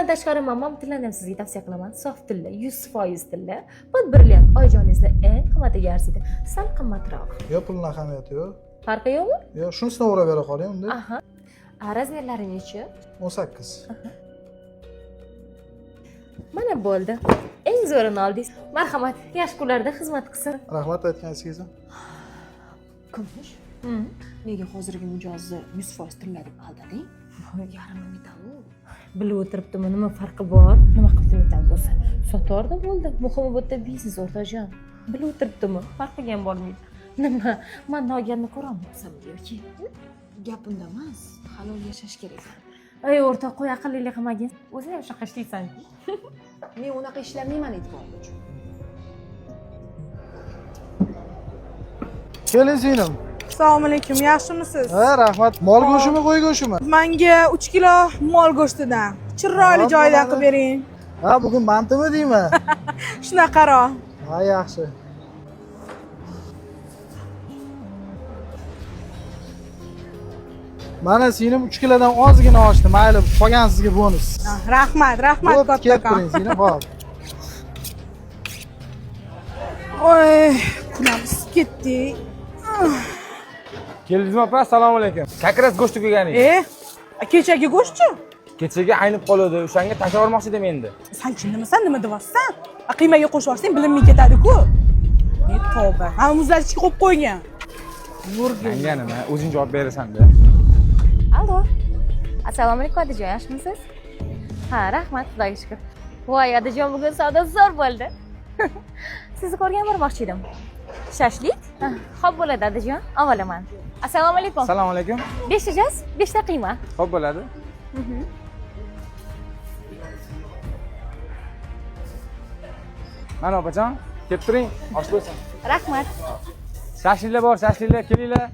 Undan tashqari mamam tillani ham sizga tavsiya qilaman. Sof tilla, 100% tilla. Под brilliant oyijoningizni eng qimmatiga arziydi. Sal qimmatroq. Yo'q, pulni ahamiyati yo'q. Farqi yo'qmi? Yo'q, shunisini o'rab bera qoling unda. Aha. A, razmerlari nechi? 18. Mana bo'ldi. Eng zo'rini oldingiz. Marhamat, yaxshi kunlarda xizmat qilsin. Rahmat aytganingizga. Kumush, nega hozirgi mijozni 100% tilla deb aldading? Yarmi metall u. Bilib o'tiribdimi, nima farqi bor? Nima qilibdi metall bo'lsa? Sotardi bo'ldi. Muhimi bu yerda biznes, o'rtoqjon. Bilib o'tiribdimi? Farqiga ham bormaydi. Nima? Man olganini ko'rolmayapsanmi yoki? Gap unda emas, halol yashash kerak. Ey o'rtoq, qo'y, aqllilik qilmagin. O'zing ham shunaqa ishlaysan-ku. Men unaqa ishlamayman e'tibor uchun. Keling singlim. Assalomu alaykum, yaxshimisiz? Ha, rahmat. Mol go'shtimi, qo'y go'shtimi? Menga 3 kilo mol go'shtidan chiroyli Hop, joydan bo'ladi. qilib bering. Ha, bugun mantimi deyman? Shunaqaroq. Ha, yaxshi. Mana singlim 3 kilodan ozgina oshdi. Mayli, qolgan sizga bonus. Ah, Rahmat, rahmat Bo'pti, kelib kattakon. turing singlim, hop. Oy, kunamiz ketdi. Keldingizmi opa? Assalomu alaykum. Как раз go'sht tugagan edi. E, kechagi go'shtchi? Kechagi aynib qoldi, o'shanga tashlab yubormoqchi edim endi. San chinnimisan, nima deyapsan? A, Qiymaga qo'shib yuborsang bilinmay ketadi-ku. E, tavba. Mana muzlatgichga qo'yib qo'ygan. Menga nima, o'zing javob berasan-da. Allo. Assalomu alaykum, Adajon, yaxshimisiz? Ha, rahmat, Xudoga shukr. Voy, Adajon, bugun savdo zo'r bo'ldi. Sizni ko'rgan bormoqchi edim. Shashlik? Ha, Xo'p bo'ladi, Adajon, avvalaman. Assalomu alaykum. Assalomu alaykum. 5 ta jaz, 5 ta qiyma. Xo'p bo'ladi. Mana opajon, kelib turing, osh bo'lsin. Rahmat. Shashliklar bor, shashliklar, kelinglar.